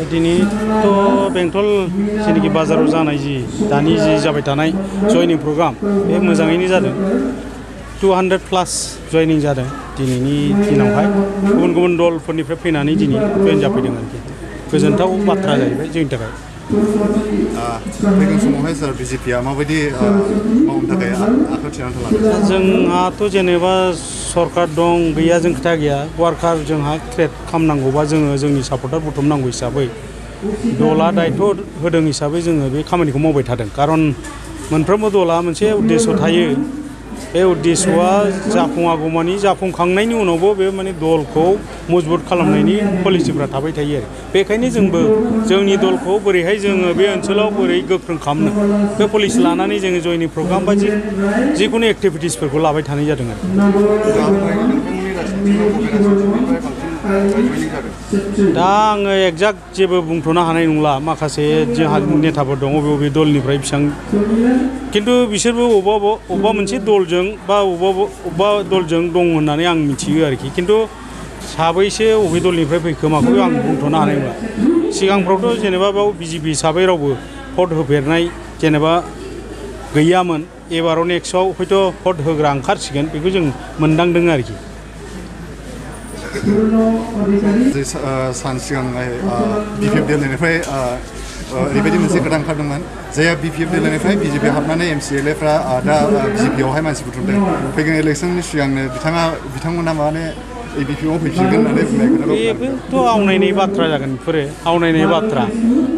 दिनैथ' बेंटल जेनाखि बाजाराव जानाय जि दानि जि जाबाय थानाय जयनिं प्रग्राम बे मोजाङैनो जादों 200+ जयनिं जादों दिनैनि दिनावहाय गुबुन गुबुन दलफोरनिफ्राय फैनानै दिनै जयेन जाफैदों आरोखि गोजोनथाव बाथ्रा जाहैबाय जोंनि थाखाय फैगोन समावहाय सार बिजेपिआ माबायदि मावनो थाखाय आखायाव थिरांथा लादों जोंहाथ' जेनेबा सरकार दं गैया जों खोथा गैया वार्कार जोंहा क्रिएट खालामनांगौबा जोङो जोंनि सापर्टार बुथुमनांगौ हिसाबै दला दायथ' होदों हिसाबै जोङो बे खामानिखौ मावबाय थादों खारन मोनफ्रोमबो दला मोनसे उद्देश्य थायो बे उद्देश्यआ जाफुङागौमानि जाफुंखांनायनि उनावबो बे माने दलखौ मजबुत खालामनायनि पलिसिफोरा थाबाय थायो आरो बेखायनो जोंबो जोंनि दलखौ बोरैहाय जोङो बे ओनसोलाव बोरै गोख्रों खालामनो बे पलिसि लानानै जोङो जयनिं प्रग्राम बा जिखुनु एक्टिभिटिसफोरखौ लाबाय थानाय जादों आरो दा आङो एक्जाक्ट जेबो बुंथ'नो हानाय नंला माखासे जोंहा नेताफोर दङ बबे दलनिफ्राय बेसेबां खिन्थु बिसोरबो अबेबा मोनसे दलजों बा अबेबा दलजों दं होननानै आं मिथियो आरोखि खिन्थु साबैसे अबे दलनिफ्राय फैखोमाखौ आं बुंथ'नो हानाय नंला सिगांफ्रावथ' जेनेबा बेयाव बिजेपि हिसाबै रावबो भट होफेरनाय जेनेबा गैयामोन एबाराव नेक्स्टआव हयथ' भट होग्रा ओंखारसिगोन बेखौ जों मोनदांदों आरोखि सान सिगांहाय बिपिएफ देलनिफ्राय ओरैबायदि मोनसे खोथा ओंखारदोंमोन जायहा बिपिएफ देलनिफ्राय बिजेपि हाबनानै एमसिएलएफ्रा दा बिजेपिआवहाय मानसि बुथुमदों फैगोन इलेक्सननि सिगांनो बिथांमोना माने बिपिएफआव फैफिनगोन होननानै बुंनाय खोथा बेबोथ' आवनायनाय बाथ्रा जागोन बेफोरो आवनायनाय बाथ्रा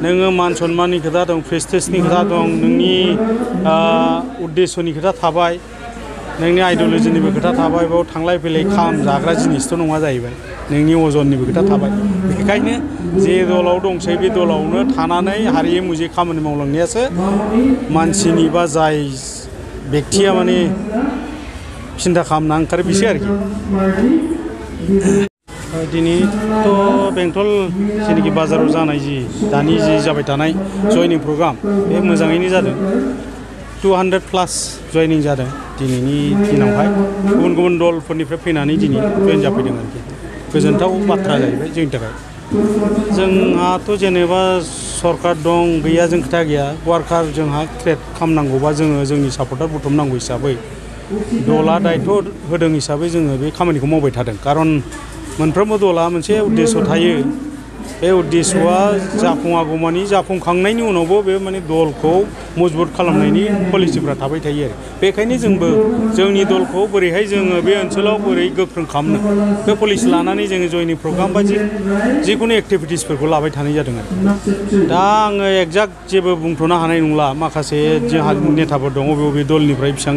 नोङो मान सन्माननि खोथा दं प्रेस्टिजनि खोथा दं नोंनि उद्देश्यनि खोथा थाबाय नोंनि आइडिय'लजिनिबो खोथा थाबाय बेयाव थांलाय फैलाय खाम जाग्रा जिनिसथ' नङा जाहैबाय नोंनि अजननिबो खोथा थाबाय बेखायनो जे दलाव दंसै बे दलावनो थानानै हारियै मुजियै खामानि मावलांनायासो मानसिनि बा जाय बेक्तिया माने सिन्था खालामना ओंखारो बिसो आरोखि दिनैथ' बेंटल जेनाखि बाजाराव जानाय जि दानि जि जाबाय थानाय जयनिं प्रग्राम बे मोजाङैनो जादों 200+ जयनिं जादों दिनैनि दिनावहाय गुबुन गुबुन दलफोरनिफ्राय फैनानै दिनै जयेन जाफैदों आरोखि गोजोनथाव बाथ्रा जाहैबाय जोंनि थाखाय जोंहाथ' जेनेबा सरकार दं गैया जों खोथा गैया वार्कार जोंहा क्रिएट खालामनांगौबा जोङो जोंनि सापर्टार बुथुमनांगौ हिसाबै दला दायथ' होदों हिसाबै जोङो बे खामानिखौ मावबाय थादों खारन मोनफ्रोमबो दला मोनसे उद्देश्य थायो बे उद्देश्यआ जाफुङागौमानि जाफुंखांनायनि उनावबो बे माने दलखौ मजबुत खालामनायनि पलिसिफोरा थाबाय थायो आरो बेखायनो जोंबो जोंनि दलखौ बोरैहाय जोङो बे ओनसोलाव बोरै गोख्रों खालामनो बे पलिसि लानानै जोङो जयनिं प्रग्राम बा जिखुनु एक्टिभिटिसफोरखौ लाबाय थानाय जादों आरो दा आङो एक्जाक्ट जेबो बुंथ'नो हानाय नंला माखासे जोंहा नेताफोर दङ बबे दलनिफ्राय बेसेबां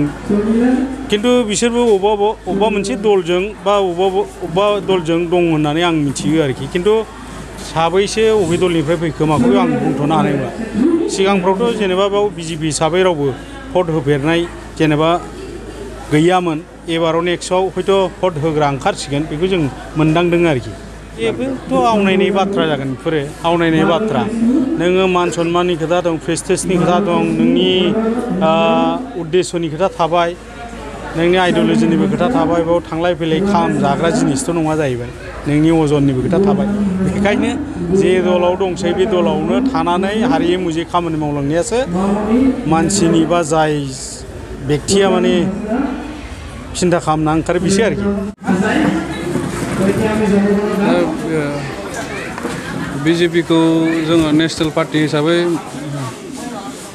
खिन्थु बिसोरबो अबेबा मोनसे दलजों बा अबेबा दलजों दं होननानै आं मिथियो आरोखि खिन्थु साबैसे अबे दलनिफ्राय फैखोमाखौ आं बुंथ'नो हानाय नंला सिगांफ्रावथ' जेनेबा बेयाव बिजेपि हिसाबै रावबो भट होफेरनाय जेनेबा गैयामोन एबाराव नेक्स्टआव हयथ' भट होग्रा ओंखारसिगोन बेखौ जों मोनदांदों आरोखि बेबोथ' आवनायनाय बाथ्रा जागोन बेफोरो आवनायनाय बाथ्रा नोङो मान सन्माननि खोथा दं प्रेस्टिजनि खोथा दं नोंनि उद्देश्यनि खोथा थाबाय नोंनि आइडिय'लजिनिबो खोथा थाबाय बेयाव थांलाय फैलाय खाम जाग्रा जिनिसथ' नङा जाहैबाय नोंनि अजननिबो खोथा थाबाय बेखायनो जे दलाव दंसै बे दलावनो थानानै हारियै मुजियै खामानि मावलांनायासो मानसिनि बा जाय बेक्तिया माने सिन्था खालामना ओंखारो बिसो आरोखि बिजेपिखौ जोङो नेसनेल पार्टि हिसाबै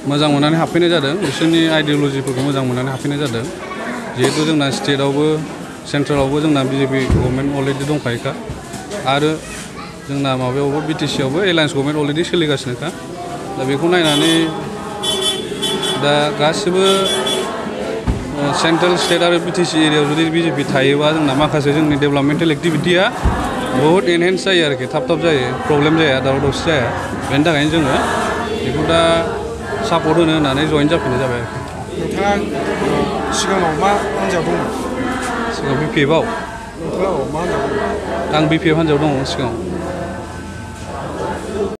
मोजां मोननानै हाबफैनाय जादों बिसोरनि आइडिय'लजिफोरखौ मोजां मोननानै हाबफैनाय जादों जिहेतु जोंना स्टेटआवबो सेन्ट्रेलावबो जोंना बिजेपि गभर्नमेन्ट अलरेडि दंखायोखा आरो जोंना माबायावबो बिटिसिआवबो एलायन्स गभर्नमेन्ट अलरेडि सोलिगासिनोखा दा बेखौ नायनानै दा गासिबो सेन्ट्रेल स्टेट आरो बिटिसि एरियायाव जुदि बिजेपि थायोबा जोंना माखासे जोंनि डेभेलपमेन्टेल एक्टिभिटिया बहुद एनहेन्स जायो आरोखि थाब जायो प्रब्लेम जाया दावराव दावसि जाया बेनि थाखायनो जोङो बेखौ दा सापर्ट होनो होननानै जइन जाफैनाय जाबाय आरोखि नोंथाङा सिगाङाव मा हान्जायाव दंमोन? सिगाङाव बिपिएफआव नोंथाङा मा हान्जायाव दंमोन? आं बिपिएफ हान्जायाव दङ सिगाङाव